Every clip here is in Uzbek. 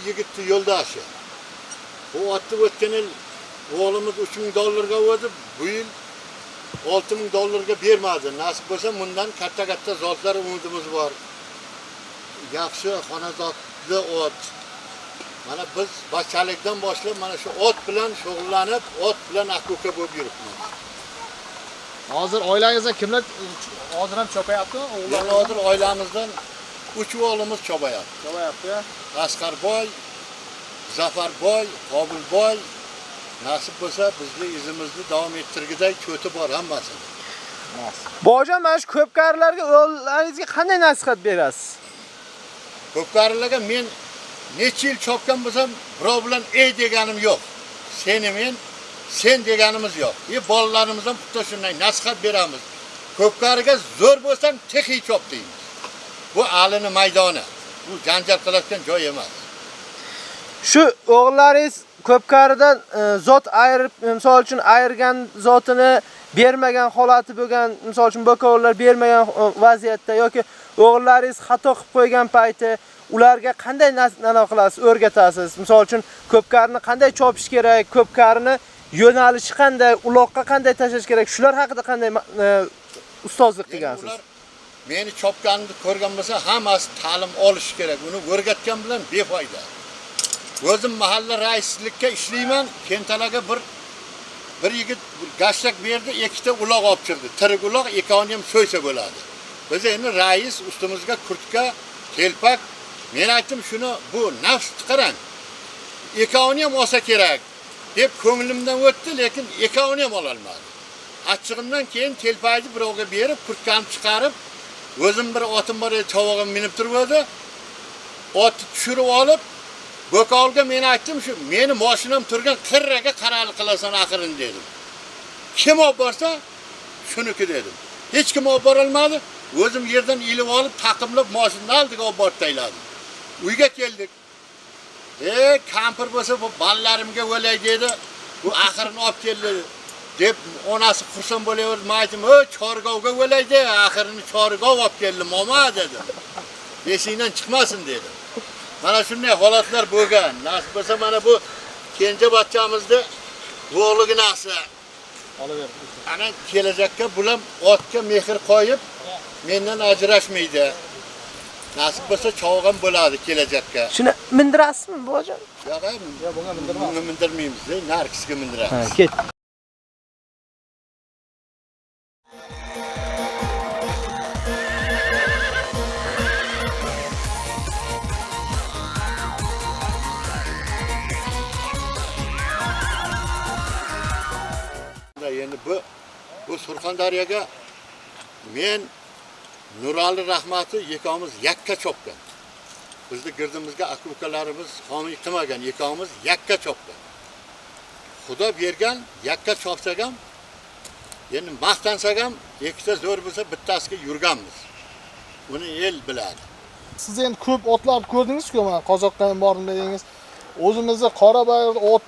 yigitni yo'ldoshi. Bu otni o'tgan yil o'g'limiz 3000 dollarga o'tib, bu yil 6000 dollarga bermadi. Nasib bo'lsa bundan katta-katta zotlar umidimiz bor. Yaxshi xonazotli ot. Mana biz bachalikdan boshlab mana shu ot bilan shug'ullanib, ot bilan aka-uka bo'lib yuribmiz. Hozir oilangizda kimlar hozir ham chopayapti? O'g'illar hozir oilamizdan 3 o'g'limiz chopayapti. Chopayapti. Asqarboy, Zafarboy, Qobilboy nasib bo'lsa bizni izimizni davom ettirgiday cho'ti bor hammasini. Bobojon, mana shu ko'pkarilarga o'g'llaringizga qanday nasihat berasiz? Ko'pkarilarga men necha yil chopgan bo'lsam, birov bilan ey deganim yo'q. Seni men, sen deganimiz yo'q. Bolalarimiz ham xuddi shunday nasihat beramiz. Ko'pkariga zo'r bo'lsang, texi chop deymiz. Bu alini maydoni. Bu janjal qiladigan joy emas. Shu o'g'llaringiz ko'pkaridan zot ayirib, misol uchun ayirgan zotini bermagan holati bo'lgan, misol uchun bokovlar bermagan vaziyatda yoki o'g'llaringiz xato qilib qo'ygan payti ularga qanday nasihat qilasiz, o'rgatasiz? Misol uchun ko'pkarini qanday chopish kerak, ko'pkarini yo'nalishi qanday, uloqqa qanday tashlash kerak, shular haqida qanday ustozlik qilgansiz? Meni chopganimni ko'rgan bo'lsa, hammasi ta'lim olish kerak. Uni o'rgatgan bilan befoyda. O'zim mahalla raislikka ishlayman, Kentalaga bir yigit gashak berdi, ikkita uloq olib chiqdi. Tirik uloq, ikkovini ham so'ysa bo'ladi. Biz endi rais ustimizga kurtka, telpak. Men aytdim, shuni bu nafs qarang. Ikkovini ham olsa kerak deb ko'nglimdan o'tdi, lekin ikkovini ham ola olmadim. Achchig'imdan keyin telpakni birovga berib, kurtkani chiqarib, o'zim bir otim bor edi, chovog'im minib turib edi. Otni tushirib olib, Bokolga men aytdim, shu meni mashinam turgan qirraga qarali qilasan oxirini dedim. Kim olib borsa, shuniki dedim. Hech kim olib bora olmadi. O'zim yerdan ilib olib, taqimlab mashinani oldiga olib borib tayladim. Uyga keldik. Kampir bo'lsa bu bolallarimga o'lay dedi. Bu oxirini olib keldi deb onasi xursand bo'laverdi. Men aytdim, "Chorgovga o'lay de, oxirini chorgov olib keldi, mama" dedi. Esingdan chiqmasin dedi. Mana shunday holatlar bo'lgan. Nasib bo'lsa mana bu kenja bachamizni o'g'liginasi. Olaver. Ana kelajakka bulam otga mehr qo'yib mendan ajrashmaydi. Nasib bo'lsa chovg'am bo'ladi kelajakka. Shuni mindirasizmi, bobojon? Yo'q, yo'q, bunga mindirmaymiz. Bunga mindirmaymiz, narkisiga mindiramiz. Ha, ket. Endi bu Surxondaryoga men Nurali Rahmati ikkovimiz yakka chopgan. Bizni girdimizga aka-ukalarimiz homiy qilmagan, ikkovimiz yakka chopgan. Xudo bergan yakka chopsak ham, endi maqtansak ham, ikkita zo'r bo'lsa bittasiga yurganmiz. Buni el biladi. Siz endi ko'p otlar ko'rdingiz-ku, mana Qozoqqa ham bordim dedingiz. O'zimizda Qorabayir ot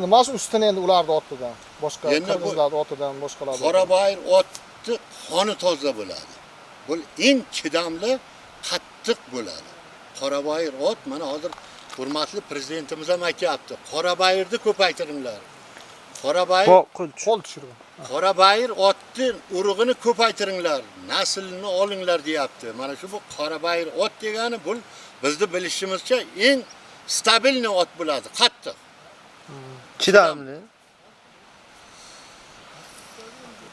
nimasi ustun endi ularni otidan, boshqa qirg'izlarning otidan, boshqalardan. Qorabayir otni qoni toza bo'ladi. Bu eng chidamli, qattiq bo'ladi. Qorabayir ot mana hozir hurmatli prezidentimiz ham aytayapti. Qorabayirni ko'paytiringlar. Qorabayir qo'l tushirgan. Qorabayir otni urug'ini ko'paytiringlar, naslini olinglar deyapti. Mana shu bu qorabayir ot degani bu bizni bilishimizcha eng stabilni ot bo'ladi, qattiq. Chidamli.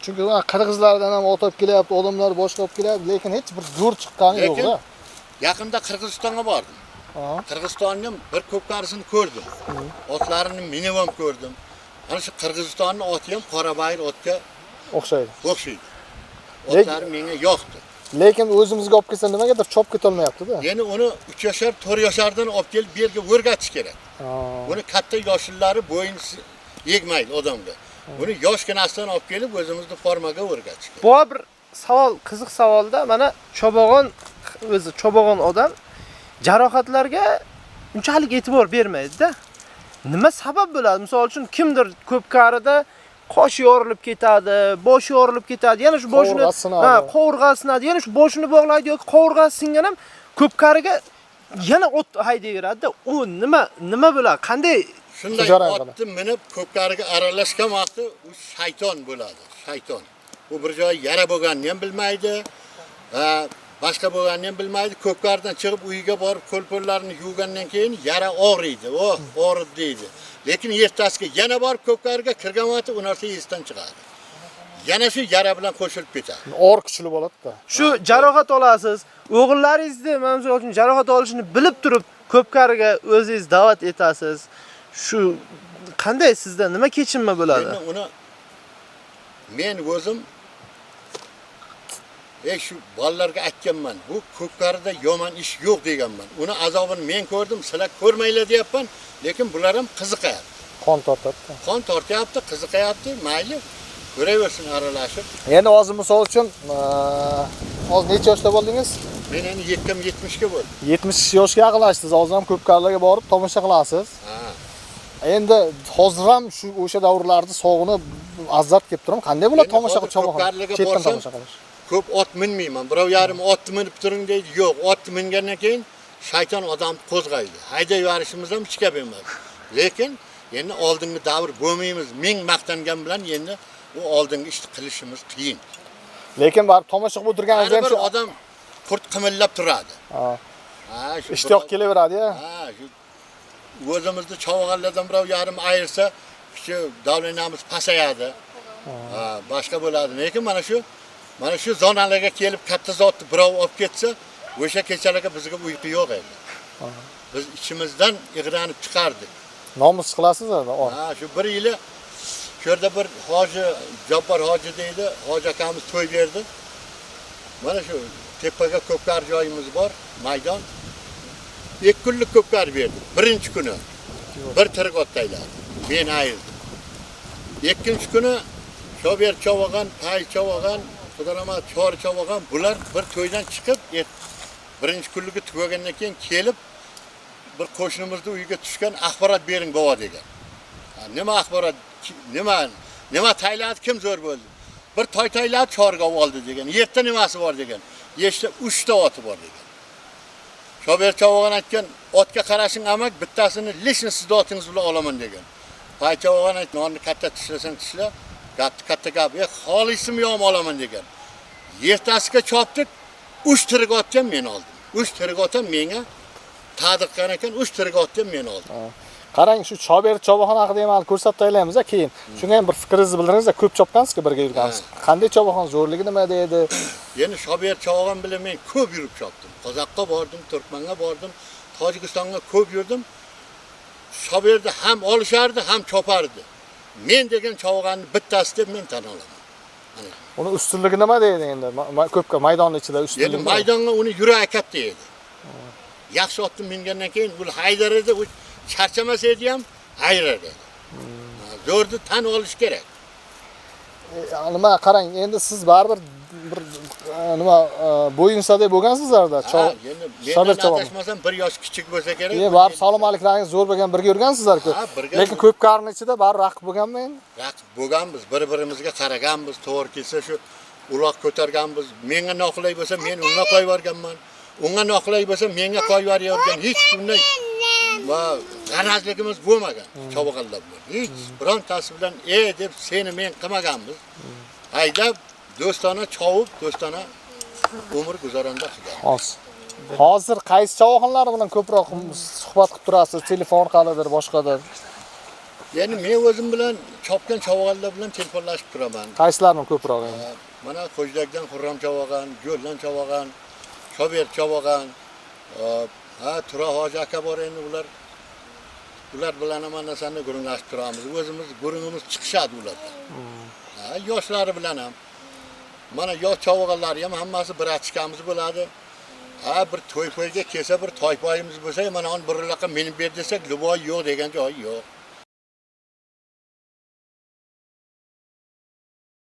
Chunki qirg'izlardan ham ot olib kelyapti, odamlar boshqa olib kelyapti, lekin hech bir zo'r chiqqani yo'q-da. Yaqinda Qirg'izistonga bordim. Qirg'izistonning bir ko'pkarisini ko'rdim. Otlarini minib ham ko'rdim. Ana shu Qirg'izistonning oti ham qorabayir otga o'xshaydi. O'xshaydi. Otlari menga yoqdi. Lekin o'zimizga olib kelsa nimagadir chop ketolmayapti-da. Ya'ni uni 3 yoshar, 4 yoshardan olib kelib bu yerga o'rgatish kerak. Buni katta yoshillari bo'yin yegmaydi odamga. Buni yoshginasidan olib kelib o'zimizni formaga o'rgatish kerak. Bu bir savol, qiziq savolda mana chobog'on o'zi chobog'on odam jarohatlarga unchalik e'tibor bermaydi-da. Nima sabab bo'ladi? Misol uchun kimdir ko'pkarida qosh yorilib ketadi, bosh yorilib ketadi, yana shu boshini, ha, qovurg'asi sinadi, yana shu boshini bog'laydi yoki qovurg'asi singan ham ko'pkariga yana ot haydayveradi-da. U nima nima bo'ladi? Qanday Shunday Tijorat otni minib ko'pkariga aralashgan vaqti u shayton bo'ladi. Shayton. U bir joyi yara bo'lganini ham bilmaydi, boshqa bo'lganini ham bilmaydi. Ko'pkaridan chiqib uyiga borib qo'l-po'llarini yuvgandan keyin yara og'riydi. Oh, og'ridi deydi. Lekin ertasiga yana borib ko'pkariga kirgan vaqti u narsa esidan chiqadi. Yana shu yara bilan qo'shilib ketadi. Or kuchli bo'ladi-da. Shu jarohat olasiz, o'g'illaringizni mana misol uchun jarohat olishini bilib turib ko'pkariga o'zingiz da'vat etasiz. Shu qanday sizda nima kechinma bo'ladi? Endi uni men o'zim shu bolalarga aytganman, bu ko'pkarida yomon ish yo'q deganman. Uni azobini men ko'rdim, sizlar ko'rmanglar deyapman, lekin bular ham qiziqayapti. Qon tortadi. Qon tortyapti, qiziqayapti, mayli, ko'raversin aralashib. Endi hozir misol uchun, hozir necha yoshda bo'ldingiz? Men endi 70 ga bo'ldim. 70 yoshga yaqinlashdingiz, hozir ham ko'pkarilarga borib tomosha qilasiz. Ha. Endi hozir ham shu o'sha davrlarni sog'inib azzat kelib turaman. Qanday bo'ladi tomosha qilib ko'pkarilarga chetdan tomosha qilish? Ko'p ot minmayman. Birov yarim ot minib turing deydi. Yo'q, ot mingandan keyin shayton odamni qo'zg'aydi. Haydab yuborishimiz ham hech gap emas. Lekin endi oldingi davr bo'lmaymiz. Ming maqtangan bilan endi u oldingi ishni qilishimiz qiyin. Lekin baribir tomosha qilib o'tirganingizda ham bir shu odam qurt qimillab turadi. Ha. Ha, shu Ishtiyoq kelaveradi-ya. Ha, shu o'zimizni chovg'anlardan birov yarim ayirsa, shu davlinamiz pasayadi. Ha, boshqa bo'ladi. Lekin mana shu zonalarga kelib katta zotni birov olib ketsa, o'sha kechalarga bizga uyqu yo'q edi. Biz ichimizdan ig'ranib chiqardik. Nomus qilasiz endi. Ha, shu bir yili shu yerda bir hoji, Jabbor hoji deydi, hoji akamiz to'y berdi. Mana shu tepaga ko'pkar joyimiz bor, maydon. 2 kunlik ko'pkar berdi. Birinchi kuni bir tirik ot tayladi. Men ayirdim. Ikkinchi kuni Shober chovag'an, Pay chovag'an, Xudoramat Chori chovag'an bular bir to'ydan chiqib, birinchi kunligi tugagandan keyin kelib bir qo'shnimizni uyiga tushgan axborot bering bobo degan. Nima axborot, nima tayladi, kim zo'r bo'ldi? Bir toy tayladi, chorga oldi degan. Yerda nimasi bor degan. Yerda 3 ta oti bor degan. Shober chovag'an aytgan, otga qarashing amak, bittasini lishni sizni otingiz bilan olaman degan. Pay chovag'an aytgan, nonni katta tishlasang tishla, gapni katta gap, xolisimi yo'qmi olaman degan. Ertasiga chopdik, 3 tirik otga men oldim. 3 tirik ot ham menga ta'diq qilgan ekan, 3 tirik otga men oldim. Qarang, shu Shober chovag'on haqida ham hali ko'rsatib taylaymiz keyin. Shunga ham bir fikringizni bildiringiz, ko'p chopgansiz-ku, birga yurgansiz. Qanday chovag'on zo'rligi nimada edi? Endi Shober chovag'on bilan men ko'p yurib chopdim. Qozoqqa bordim, Turkmanga bordim, Tojikistonga ko'p yurdim. Shoberni ham olishardi, ham chopardi. Men degan chovag'onni bittasi deb men tan olaman. Uni ustunligi nima deydi endi? Ko'pga maydon ichida ustunligi. Endi maydonga uni yuragi katta edi. Yaxshi otni mingandan keyin u haydar edi, u charchamas edi ham, ayrar edi. Zo'rni tan olish kerak. Nima qarang, endi siz baribir bir nima bo'yinsaday bo'lgansizlarda. Endi men adashmasam bir yosh kichik bo'lsa kerak. Baribir salomatliklaringiz zo'r bo'lgan, birga yurgansizlar-ku. Lekin ko'pkarining ichida baribir raqib bo'lganmi endi? Raqib bo'lganmiz, bir-birimizga qaraganmiz, to'g'ri kelsa shu uloq ko'targanmiz. Menga noqulay bo'lsa, men unga qo'yib yuborganman. Unga noqulay bo'lsa, menga qo'yib yuborgan. Hech bunday va g'arazligimiz bo'lmagan chovg'anlar bilan. Hech birontasi bilan deb seni men qilmaganmiz. Haydab do'stona chovib, do'stona umr guzaronda qilgan. Hozir qaysi chovg'anlar bilan ko'proq suhbat qilib turasiz? Telefon orqalidir, boshqadir? Ya'ni men o'zim bilan chopgan chovg'anlar bilan telefonlashib turaman. Qaysilar bilan ko'proq endi? Mana Xo'jdakdan Xurram chovg'an, Go'ldan chovg'an, Shober chovg'an, ha, Tura hoji aka bor endi ular bilan ham mana sani gurunglashib turamiz. O'zimiz gurungimiz chiqishadi ulardan. Ha, yoshlari bilan ham. Mana yosh chovg'anlari ham hammasi bir achkamiz bo'ladi. Ha, bir to'y-po'yga kelsa bir toypoyimiz bo'lsa, mana uni bir uloqqa minib ber desak, luboy yo'q degan joyi yo'q.